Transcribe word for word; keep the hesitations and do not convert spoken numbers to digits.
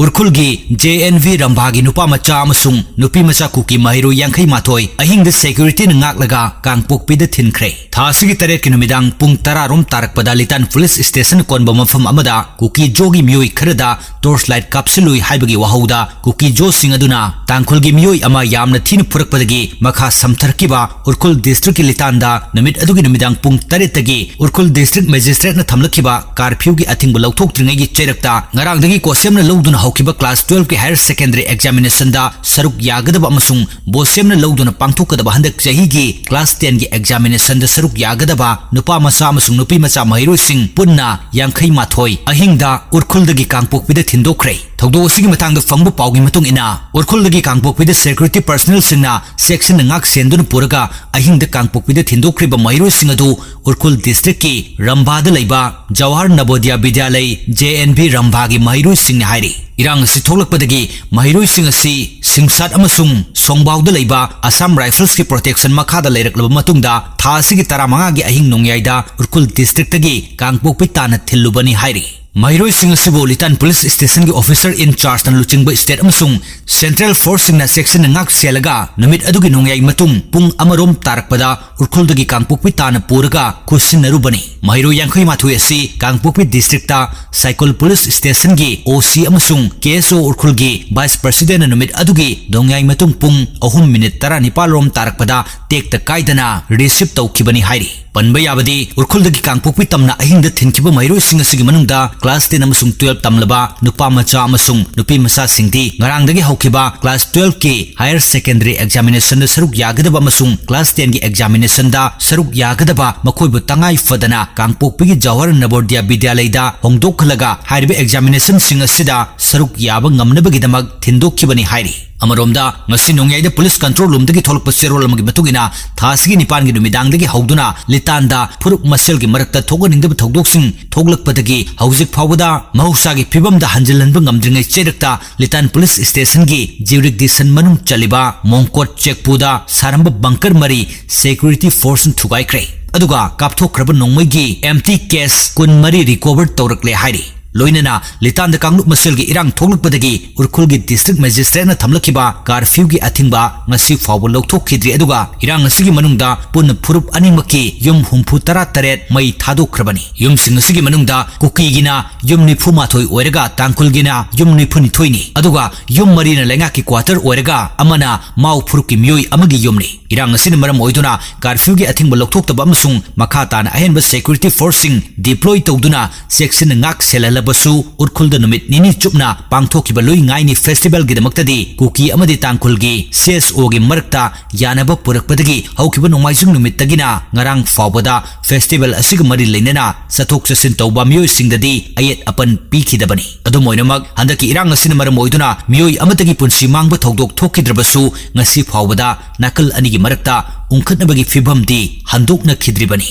ꯎꯔꯈꯨꯜꯒꯤ J and V ꯔꯝꯚꯥꯒꯤ ꯅꯨꯄꯥ ꯃꯆꯥ ꯑꯃꯁꯨꯡ ꯅꯨꯄꯤ ꯃꯆꯥ ꯀꯨꯀꯤ ꯃꯍꯩꯔꯣꯏ ꯌꯥꯡꯈꯩ ꯃꯥꯊꯣꯏ ꯑꯍꯤꯡꯗ ꯁꯦꯀ꯭ꯌꯨꯔꯤꯇꯤꯅ ꯉꯥꯛꯂꯒ ꯀꯥꯡꯄꯣꯛꯄꯤꯗ ꯊꯤꯟꯈ꯭ꯔꯦ꯫ ꯊꯥ ꯑꯁꯤꯒꯤ ꯇꯔꯦꯠꯀꯤ ꯅꯨꯃꯤꯗꯥꯡ ꯄꯨꯡ ꯇꯔꯥ ꯔꯣꯝ ꯇꯥꯔꯛꯄꯗ ꯂꯤꯇꯥꯟ ꯄꯨꯂꯤꯁ ꯁ꯭ꯇꯦꯁꯟ ꯀꯣꯟꯕ ꯃꯐꯝ ꯑꯃꯗ ꯀꯨꯀꯤ ꯖꯣꯒꯤ ꯃꯤꯑꯣꯏ ꯈꯔꯗ ꯇꯣꯔꯆ ꯂꯥꯏꯠ ꯀꯥꯞꯁꯤꯜꯂꯨꯏ ꯍꯥꯏꯕꯒꯤ ꯋꯥꯍꯧꯗ ꯀꯨꯀꯤ ꯖꯣꯁꯤꯡ ꯑꯗꯨꯅ ꯇꯥꯡꯈꯨꯜꯒꯤ ꯃꯤꯑꯣꯏ ꯑꯃ ꯌꯥꯝꯅ ꯊꯤꯅ ꯐꯨꯔꯛꯄꯗꯒꯤ ꯃꯈꯥ ꯁꯝꯊꯔꯛꯈꯤꯕ ꯎꯔꯈꯨꯜ ꯗꯤꯁꯇ꯭ꯔꯤꯛꯀꯤ ꯂꯤꯇꯥꯟꯗ ꯅꯨꯃꯤꯠ ꯑꯗꯨꯒꯤ ꯅꯨꯃꯤꯗꯥꯡ ꯄꯨꯡ ꯇꯔꯦꯠꯇꯒꯤ ꯎꯔꯈꯨꯜ ꯗꯤꯁꯇ꯭ꯔꯤꯛ ꯃꯦꯖꯤꯁꯇ꯭ꯔꯦꯠꯅ ꯊꯝꯂꯛꯈꯤꯕ ꯀꯥꯔꯐ꯭ꯌꯨꯒꯤ ꯑꯊꯤꯡꯕ ꯂꯧꯊꯣꯛꯇ꯭ꯔꯤꯉꯩꯒꯤ ꯆꯩꯔꯛꯇ ꯉꯔꯥꯡꯗꯒꯤ ꯀꯣꯁꯦꯝꯅ ꯂꯧꯗꯨꯅ ꯍꯧꯈꯤꯕ ꯀ꯭ꯂꯥꯁ ꯇꯨꯋꯦꯜꯐꯀꯤ ꯍꯥꯌꯔ ꯁꯦꯀꯦꯟꯗꯔꯤ ꯑꯦꯛꯖꯥꯃꯤꯅꯦꯁꯟꯗ ꯁꯔꯨꯛ ꯌꯥꯒꯗꯕ ꯑꯃꯁꯨꯡ ꯕꯣꯁꯦꯝꯅ ꯂꯧꯗꯨꯅ ꯄꯥꯡꯊꯣꯛꯀꯗꯕ ꯍꯟꯗꯛ ꯆꯍꯤꯒꯤ ꯀ꯭ꯂꯥꯁ ꯇꯦꯟꯒꯤ ꯑꯦꯛꯖꯥꯃꯤꯅꯦꯁꯟꯗ ꯁꯔꯨꯛ ꯌꯥꯒꯗꯕ ꯅꯨꯄꯥ ꯃꯆꯥ ꯑꯃꯁꯨꯡ ꯅꯨꯄꯤ ꯃꯆꯥ ꯃꯍꯩꯔꯣꯏꯁꯤꯡ ꯄꯨꯟꯅ ꯌꯥꯡꯈꯩ ꯃꯥꯊꯣꯏ ꯑꯍꯤꯡꯗ ꯎꯔꯈꯨꯜꯗꯒꯤ ꯀꯥꯡꯄꯣꯛꯄꯤꯗ ꯊꯤꯟꯗꯣꯛꯈ꯭ꯔꯦ꯫ ꯊꯧꯗꯣꯛ ꯑꯁꯤꯒꯤ ꯃꯇꯥꯡꯗ ꯐꯪꯕ ꯄꯥꯎꯒꯤ ꯃꯇꯨꯡ ꯏꯟꯅ, ꯎꯔꯈꯨꯜꯗꯒꯤ ꯀꯥꯡꯄꯣꯛꯄꯤꯗ ꯁꯦꯀ꯭ꯌꯨꯔꯤꯇꯤ ꯄꯔꯁꯅꯦꯜꯁꯤꯡꯅ ꯆꯦꯛꯁꯤꯟꯅ ꯉꯥꯛ ꯁꯦꯟꯗꯨꯅ ꯄꯨꯔꯒ ꯑꯍꯤꯡꯗ ꯀꯥꯡꯄꯣꯛꯄꯤꯗ ꯊꯤꯟꯗꯣꯛꯈ꯭ꯔꯤꯕ ꯃꯍꯩꯔꯣꯏꯁꯤꯡ ꯑꯗꯨ ꯎꯔꯈꯨꯜ ꯗꯤꯁꯇ꯭ꯔꯤꯛꯀꯤ ꯔꯝꯚꯥꯗ ꯂꯩꯕ ꯖꯋꯥꯍꯔ ꯅꯕꯣꯗꯤꯌꯥ ꯕꯤꯗ꯭ꯌꯥꯂꯩ, ꯖꯦ ꯑꯦꯟ ꯚꯤ ꯔꯝꯚꯥꯒꯤ ꯃꯍꯩꯔꯣꯏꯁꯤꯡꯅꯤ ꯍꯥꯏꯔꯤ꯫ ꯏꯔꯥꯡ ꯑꯁꯤ ꯊꯣꯛꯂꯛꯄꯗꯒꯤ ꯃꯍꯩꯔꯣꯏꯁꯤꯡ ꯑꯁꯤ ꯁꯤꯡꯁꯥꯠ ꯑꯃꯁꯨꯡ ꯁꯣꯡꯕꯥꯎꯗ ꯂꯩꯕ ꯑꯁꯥꯝ ꯔꯥꯏꯐꯜꯁꯀꯤ ꯄ꯭ꯔꯣꯇꯦꯛꯁꯟ ꯃꯈꯥꯗ ꯂꯩꯔꯛꯂꯕ ꯃꯇꯨꯡꯗ, ꯊꯥ ꯑꯁꯤꯒꯤ ꯇꯔꯥꯃꯉꯥꯒꯤ ꯑꯍꯤꯡ ꯅꯣꯡꯌꯥꯏꯗ ꯎꯔꯈꯨꯜ ꯗꯤꯁꯇ꯭ꯔꯤꯛꯇꯒꯤ ꯀꯥꯡꯄꯣꯛꯄꯤ ꯇꯥꯟꯅ ꯊꯤꯜꯂꯨꯕꯅꯤ ꯍꯥꯏꯔꯤ꯫ ꯃꯍꯩꯔꯣꯏꯁꯤꯡ ꯑꯁꯤꯕꯨ ꯂꯤꯇꯥꯟ ꯄꯨꯂꯤꯁ ꯁ꯭ꯇꯦꯁꯟꯒꯤ ꯑꯣꯐꯤꯁꯔ ꯏꯟ ꯆꯥꯔꯖꯅ ꯂꯨꯆꯤꯡꯕ ꯁ꯭ꯇꯦꯠ ꯑꯃꯁꯨꯡ ꯁꯦꯟꯇ꯭ꯔꯦꯜ ꯐꯣꯔꯁꯁꯤꯡꯅ ꯆꯦꯛꯁꯤꯟꯅ ꯉꯥꯛ ꯁꯦꯜꯂꯒ ꯅꯨꯃꯤꯠ ꯑꯗꯨꯒꯤ ꯅꯣꯡꯌꯥꯏ ꯃꯇꯨꯡ ꯄꯨꯡ ꯑꯃꯔꯣꯝ ꯇꯥꯔꯛꯄꯗ ꯎꯔꯈꯨꯜꯗꯒꯤ ꯀꯥꯡꯄꯣꯛꯄꯤ ꯇꯥꯟꯅ ꯄꯨꯔꯒ ꯈꯨꯠꯁꯤꯟꯅꯔꯨꯕꯅꯤ꯫ ꯃꯍꯩꯔꯣꯏ ꯌꯥꯡꯈꯩ ꯃꯥꯊꯣꯏ ꯑꯁꯤ ꯀꯥꯡꯄꯣꯛꯄꯤ ꯗꯤꯁꯇ꯭ꯔꯤꯛꯇ ꯁꯥꯏꯀꯣꯜ ꯄꯨꯂꯤꯁ ꯁ꯭ꯇꯦꯁꯟꯒꯤ ꯑꯣ ꯁꯤ ꯑꯃꯁꯨꯡ ꯀꯦ ꯑꯦꯁ ꯑꯣ ꯎꯔꯈꯨꯜꯒꯤ ꯚꯥꯏꯁ ꯄ꯭ꯔꯁꯤꯗꯦꯟꯅ ꯅꯨꯃꯤꯠ ꯑꯗꯨꯒꯤ ꯅꯣꯡꯌꯥꯏ ꯃꯇꯨꯡ ꯄꯨꯡ ꯑꯍꯨꯝ ꯃꯤꯅꯤꯠ ꯇꯔꯥꯅꯤꯄꯥꯜ ꯔꯣꯝ ꯇꯥꯔꯛꯄꯗ ꯇꯦꯛꯇ ꯀꯥꯏꯗꯅ ꯔꯤꯁꯤꯞ ꯇꯧꯈꯤꯕꯅꯤ ꯍꯥꯏꯔꯤ꯫ ꯄꯟꯕ ꯌꯥꯕꯗꯤ, ꯎꯔꯈꯨꯜꯗꯒꯤ ꯀꯥꯡꯄꯣꯛꯄꯤ ꯇꯝꯅ ꯑꯍꯤꯡꯗ ꯊꯤꯟꯈꯤꯕ ꯃꯍꯩꯔꯣꯏꯁꯤꯡ ꯑꯁꯤꯒꯤ ꯃꯅꯨꯡꯗ ꯀ꯭ꯂꯥꯁ ꯇꯦꯟ ꯑꯃꯁꯨꯡ ꯇꯨꯋꯦꯜꯐ ꯇꯝꯂꯕ ꯅꯨꯄꯥ ꯃꯆꯥ ꯑꯃꯁꯨꯡ ꯅꯨꯄꯤ ꯃꯆꯥꯁꯤꯡꯗꯤ ꯉꯔꯥꯡꯗꯒꯤ ꯍꯧꯈꯤꯕ ꯀ꯭ꯂꯥꯁ ꯇꯨꯋꯦꯜꯐꯀꯤ ꯍꯥꯌꯔ ꯁꯦꯀꯦꯟꯗꯔꯤ ꯑꯦꯛꯖꯥꯃꯤꯅꯦꯁꯟꯗ ꯁꯔꯨꯛ ꯌꯥꯒꯗꯕ ꯑꯃꯁꯨꯡ ꯀ꯭ꯂꯥꯁ ꯇꯦꯟꯒꯤ ꯑꯦꯛꯖꯥꯃꯤꯅꯦꯁꯟꯗ ꯁꯔꯨꯛ ꯌꯥꯒꯗꯕ ꯃꯈꯣꯏꯕꯨ ꯇꯉꯥꯏ ꯐꯗꯅ ꯀꯥꯡꯄꯣꯛꯄꯤꯒꯤ ꯖꯋꯥꯍꯔ ꯅꯕꯣꯗꯤꯌꯥ ꯕꯤꯗ꯭ꯌꯥꯂꯩꯗ ꯍꯣꯡꯗꯣꯛꯍꯜꯂꯒ ꯍꯥꯏꯔꯤꯕ ꯑꯦꯛꯖꯥꯃꯤꯅꯦꯁꯟꯁꯤꯡ ꯑꯁꯤꯗ ꯁꯔꯨꯛ ꯌꯥꯕ ꯉꯝꯅꯕꯒꯤꯗꯃꯛ ꯊꯤꯟꯗꯣꯛꯈꯤꯕꯅꯤ ꯍꯥꯏꯔꯤ꯫ ꯑꯃꯔꯣꯝꯗ, ꯉꯁꯤ ꯅꯣꯡꯌꯥꯏꯗ ꯄꯨꯂꯤꯁ ꯀꯟꯇ꯭ꯔꯣꯜ ꯔꯨꯝꯗꯒꯤ ꯊꯣꯛꯂꯛꯄ ꯆꯦꯔꯣꯜ ꯑꯃꯒꯤ ꯃꯇꯨꯡ ꯏꯟꯅ, ꯊꯥ ꯑꯁꯤꯒꯤ ꯅꯤꯄꯥꯟꯒꯤ ꯅꯨꯃꯤꯗꯥꯡꯗꯒꯤ ꯍꯧꯗꯨꯅ ꯂꯤꯇꯥꯟꯗ ꯐꯨꯔꯨꯞ ꯃꯁꯦꯜꯒꯤ ꯃꯔꯛꯇ ꯊꯣꯛꯍꯟꯅꯤꯡꯗꯕ ꯊꯧꯗꯣꯛꯁꯤꯡ ꯊꯣꯛꯂꯛꯄꯗꯒꯤ ꯍꯧꯖꯤꯛ ꯐꯥꯎꯕꯗ ꯃꯍꯧꯁꯥꯒꯤ ꯐꯤꯕꯝꯗ ꯍꯟꯖꯤꯜꯍꯟꯕ ꯉꯝꯗ꯭ꯔꯤꯉꯩ ꯆꯩꯔꯛꯇ ꯂꯤꯇꯥꯟ ꯄꯨꯂꯤꯁ ꯁ꯭ꯇꯦꯁꯟꯒꯤ ꯖ꯭ꯌꯨꯔꯤꯛꯗꯤꯁꯟ ꯃꯅꯨꯡ ꯆꯜꯂꯤꯕ ꯃꯣꯡꯀꯣꯠ ꯆꯦꯛꯄꯨꯗ ꯁꯥꯔꯝꯕ ꯕꯪꯀꯔ ꯃꯔꯤ ꯁꯦꯀ꯭ꯌꯨꯔꯤꯇꯤ ꯐꯣꯔꯁꯅ ꯊꯨꯒꯥꯏꯈ꯭ꯔꯦ꯫ ꯑꯗꯨꯒ ꯀꯥꯞꯊꯣꯛꯈ꯭ꯔꯕ ꯅꯣꯡꯃꯩꯒꯤ ꯑꯦꯝꯇꯤ ꯀꯦꯁ ꯀꯨꯟꯃꯔꯤ ꯔꯤꯀꯣꯚꯔ ꯇꯧꯔꯛꯂꯦ ꯍꯥꯏꯔꯤ꯫ ꯂꯣꯏꯅꯅ ꯂꯤꯇꯥꯟꯗ ꯀꯥꯡꯂꯨꯞ ꯃꯁꯦꯜꯒꯤ ꯏꯔꯥꯡ ꯊꯣꯛꯂꯛꯄꯗꯒꯤ ꯎꯔꯈꯨꯜꯒꯤ district magistrate ꯅ ꯊꯝꯂꯛꯈꯤꯕ curfew ꯒꯤ ꯑꯊꯤꯡꯕ ꯉꯁꯤ ꯐꯥꯎꯕ ꯂꯧꯊꯣꯛꯈꯤꯗ꯭ꯔꯤ꯫ ꯑꯗꯨꯒ ꯏꯔꯥꯡ ꯑꯁꯤꯒꯤ ꯃꯅꯨꯡꯗ ꯄꯨꯟꯅ ꯐꯨꯔꯨꯞ ꯑꯅꯤꯃꯛꯀꯤ ꯌꯨꯝ ꯍꯨꯝꯐꯨ ꯇꯔꯥ ꯇꯔꯦꯠ ꯃꯩ ꯊꯥꯗꯣꯛꯈ꯭ꯔꯕꯅꯤ꯫ ꯌꯨꯝꯁꯤꯡ ꯑꯁꯤꯒꯤ ꯃꯅꯨꯡꯗ ꯀꯨꯀꯤꯒꯤꯅ ꯌꯨꯝ ꯅꯤꯐꯨ ꯃꯥꯊꯣꯏ ꯑꯣꯏꯔꯒ ꯇꯥꯡꯈꯨꯜꯒꯤꯅ ꯌꯨꯝ ꯅꯤꯐꯨ ꯅꯤꯊꯣꯏꯅꯤ꯫ ꯑꯗꯨꯒ ꯌꯨꯝ ꯃꯔꯤꯅ ꯂꯩꯉꯥꯛꯀꯤ quarter ꯑꯣꯏꯔꯒ ꯑꯃꯅ ꯃꯥꯎ ꯐꯨꯔꯨꯞꯀꯤ ꯃꯤꯑꯣꯏ ꯑꯃꯒꯤ ꯌꯨꯝꯅꯤ꯫ ꯏꯔꯥꯡ ꯑꯁꯤꯅ ꯃꯔꯝ ꯑꯣꯏꯗꯨꯅ curfew ꯒꯤ ꯑꯊꯤꯡꯕ ꯂꯧꯊꯣꯛꯇꯕ ꯑꯃꯁꯨꯡ ꯃꯈꯥ ꯇꯥꯅ ꯑꯍꯦꯟꯕ security force ꯁꯤꯡ deploy ꯇꯧꯗꯨꯅ ꯆꯦꯛꯁꯤꯟꯅ ꯉꯥꯛ ꯁꯦꯜꯍꯜꯂꯕꯁꯨ, ꯎꯔꯈꯨꯜꯗ ꯅꯨꯃꯤꯠ ꯅꯤꯅꯤ ꯆꯨꯞꯅ ꯄꯥꯡꯊꯣꯛꯈꯤꯕ ꯂꯨꯏ ꯉꯥꯏꯅꯤ festival ꯒꯤꯗꯃꯛꯇꯗꯤ ꯀꯨꯀꯤ ꯑꯃꯗꯤ ꯇꯥꯡꯈꯨꯜꯒꯤ C S O ꯒꯤ ꯃꯔꯛꯇ ꯌꯥꯅꯕ ꯄꯨꯔꯛꯄꯗꯒꯤ ꯍꯧꯈꯤꯕ ꯅꯣꯡꯃꯥꯏꯖꯤꯡ ꯅꯨꯃꯤꯠꯇꯒꯤꯅ ꯉꯔꯥꯡ ꯐꯥꯎꯕꯗ festival ꯑꯁꯤꯒ ꯃꯔꯤ ꯂꯩꯅꯅ ꯆꯠꯊꯣꯛ ꯆꯠꯁꯤꯟ ꯇꯧꯕ ꯃꯤꯑꯣꯏꯁꯤꯡꯗꯗꯤ ꯑꯌꯦꯠ ꯑꯄꯟ ꯄꯤꯈꯤꯗꯕꯅꯤ꯫ ꯑꯗꯨꯝ ꯑꯣꯏꯅꯃꯛ, ꯍꯟꯗꯛꯀꯤ ꯏꯔꯥꯡ ꯑꯁꯤꯅ ꯃꯔꯝ ꯑꯣꯏꯗꯨꯅ ꯃꯤꯑꯣꯏ ꯑꯃꯠꯇꯒꯤ ꯄꯨꯟꯁꯤ ꯃꯥꯡꯕ ꯊꯧꯗꯣꯛ ꯊꯣꯛꯈꯤꯗ꯭ꯔꯕꯁꯨ, ꯉꯁꯤ ꯐꯥꯎꯕꯗ ꯅꯥꯀꯜ ꯑꯅꯤꯒꯤ ꯃꯔꯛꯇ ꯎꯪꯈꯠꯅꯕꯒꯤ ꯐꯤꯚꯝꯗꯤ ꯍꯟꯗꯣꯛꯅꯈꯤꯗ꯭ꯔꯤꯕꯅꯤ꯫